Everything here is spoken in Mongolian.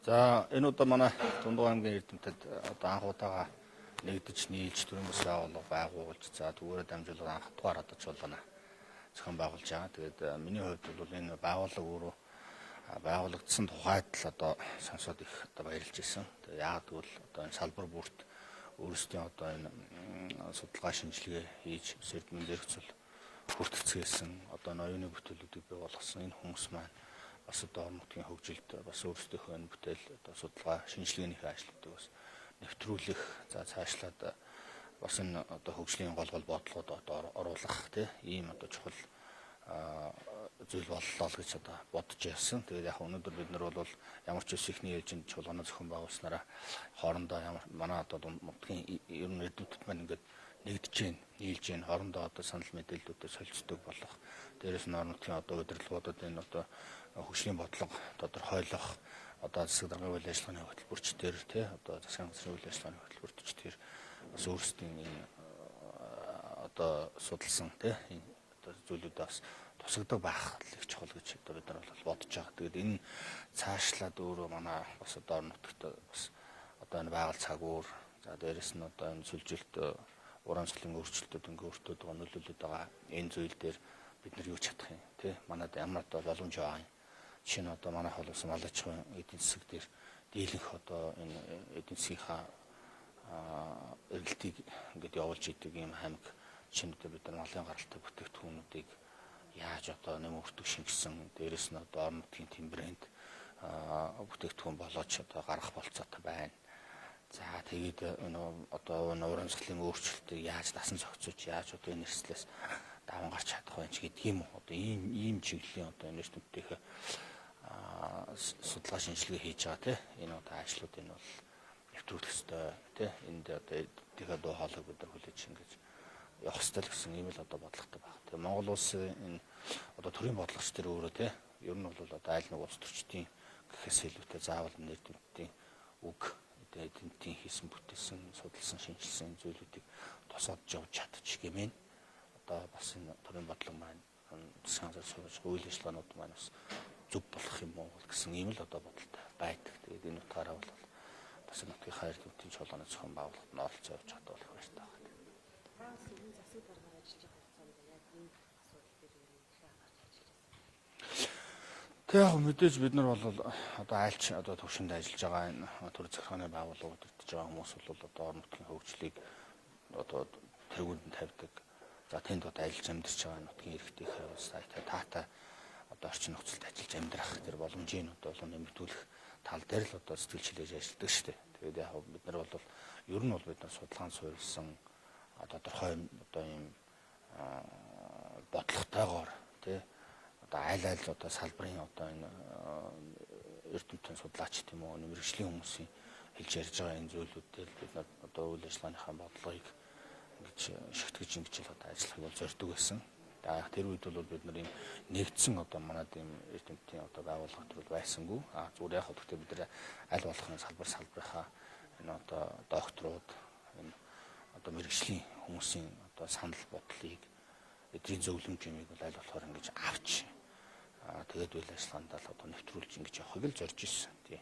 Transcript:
За, энэ удаа манай Тундуг аймгийн эрдэмтэд одоо анх удаага нэгдэж нийлж төрийн бас байгууллага байгуулж, за түүгээрээ дамжуулаад анх дугаар одоо чуулгана зохион байгуулж байгаа. Тэгээд миний хувьд бол энэ байгууллага өөрөө байгуулагдсан тухайд л одоо сонсоод их одоо баярлж ирсэн. Тэгээд яагаад гэвэл одоо энэ салбар бүрт өөрсдийн одоо энэ судалгаа шинжилгээ хийж эрдмийн зэрэгцэл хүртэлцгээсэн одоо ноёны бүтээлүүдийг бий болгосон энэ хүмүүс маань бас одоо орон нутгийн хөгжилд бас өөрсдийнхөө энэ бүтээл одоо судалгаа шинжилгээнийхээ ажлуудыг бас нэвтрүүлэх, за цаашлаад бас энэ одоо хөгжлийн гол гол бодлогод одоо оруулах тий ийм одоо чухал зүйл боллоо л гэж одоо бодож явсан. Тэгээд яг өнөөдөр бид нар бол ямар ч үс ихний ээлжинд чуулганаа зохион байгуулснараа хоорондоо ямар манай одоо нутгийн ер нь эрдэмтэд маань ингээд нэгдэж гин, нийлж гин, хоорондоо одоо санал мэдээллүүдэд солилцдог болох. Дээрээс нь орон нутгийн одоо удирдлагуудад энэ одоо хөгжлийн бодлого тодорхойлох одоо засаг даргын үйл ажиллагааны хөтөлбөрч дээр тий одоо засгийн газрын үйл ажиллагааны хөтөлбөрч дээр бас өөрсдийн энэ одоо судалсан тий энэ одоо зүйлүүдээ бас тусагдаг байх их чухал гэж одоо бид нар бол бодож байгаа. Тэгээд энэ цаашлаад өөрөө манай бас одоо орон нутагт бас одоо энэ байгаль цагуур, за дээрэс нь одоо энэ сүлжилт урамсгалын өөрчлөлтүүд ингээ өртөөд байгаа, нөлөөлөд байгаа энэ зүйл дээр бид нар юу чадах юм тий манад ямар одоо боломж байгаа юм. Жишээ нь одоо манай хол ус мал аж ахуйн эдийн засаг дээр дийлэнх одоо энэ эдийн засгийнхаа эргэлтийг ингээд явуулж идэг ийм аймаг. Жишээ нь бид нар малын гаралтай бүтээгдэхүүнүүдийг яаж одоо нэм өртөг шингэсэн, дээрэс нь одоо орон нутгийн тэм брэнд бүтээгдэхүүн болооч одоо гаргах болцоотой байна. За тэгээд энэ одоо энэ урамсгалын өөрчлөлтийг яаж дасан зохицож, яаж одоо энэ эрсдлээс даван гарч чадах вэ ч гэдэг юм уу. Одоо ийм ийм чиглэлийн одоо энэ эрдэмтдийнхээ судалгаа шинжилгээ хийж байгаа тий. Энэ одоо ажлууд энэ бол нэвтрүүлэх ёстой тий. Энд одоо эдийнхээ дуу хоолойг бид нар хүлээж ингэж явах ёстой л гэсэн ийм л одоо бодлоготой байна. Тэгээ Монгол улсын энэ одоо төрийн бодлогоч тэр өөрөө тий. Ер нь бол одоо айл нэг улс төрчдийн гэхээс илүүтэй заавал эрдэмтдийн үг, эрдэмтдийн хийсэн бүтээсэн, судалсан, шинжилсэн зүйлүүдийг тосоодж явж чадчих гэмээн. Одоо бас энэ төрийн бодлого маань засгийн газар сууж үйл ажиллагаанууд маань бас зөв болох юм уу гэсэн ийм л одоо бодолтой байдаг. Тэгээд энэ утгаараа бол бас нутгийн эрдэмтдийн чуулганы зохион байгуулалтад нь оролцоо явж чадвал их баяртай байна. Та бас энэ засаг даргаар ажиллаж байгаа хугацаанд яг энэ асуудал дээр ер нь хэрэг анхаарч ажиллаж байсан. Тэг яг мэдээж бид нар бол одоо айлч одоо төвшөнд ажиллаж байгаа энэ төр захиргааны байгууллага удирдах байгаа хүмүүс бол одоо орон нутгийн хөгжлийг одоо тэргуунд нь тавьдаг. За тэнд одоо ажиллаж амьдарч байгаа нутгийн иргэдийнхээ бас таатай одоо орчин нөхцөлд ажиллаж амьдрах тэр боломжийг одоо бол нэмэгдүүлэх тал дээр л одоо сэтгэл шилээж ажилладаг шүү дээ. Тэгээд яг бид нар бол ер нь бол бид нар судалгаанд суурилсан тодорхой одоо ийм бодлоготойгоор тий одоо аль аль одоо салбарын одоо энэ эрдэмтэн судлаач тийм үү мэргэжлийн хүмүүсийн хэлж ярьж байгаа энэ зүйлүүд дээр бид нар одоо үйл ажиллагааныхаа бодлогыг ингэж шигтгэж ингэж л одоо ажиллахыг бол зорддог байсан. Тэр үед бол бид нар ийм нэгдсэн одоо манад ийм эрдэмтдийн одоо байгууллага төр байсангүй. А зүгээр яг гэхдээ бид нар аль болох салбар салбарынхаа энэ одоо докторууд, энэ одоо мэргэжлийн хүмүүсийн одоо санал бодлыг, эдрийн зөвлөмж юмыг бол аль болохоор ингэж авч тэгээд үйл ажиллагаанд л одоо нэвтрүүлж ингэж явахыг л зорж ирсэн. Тий.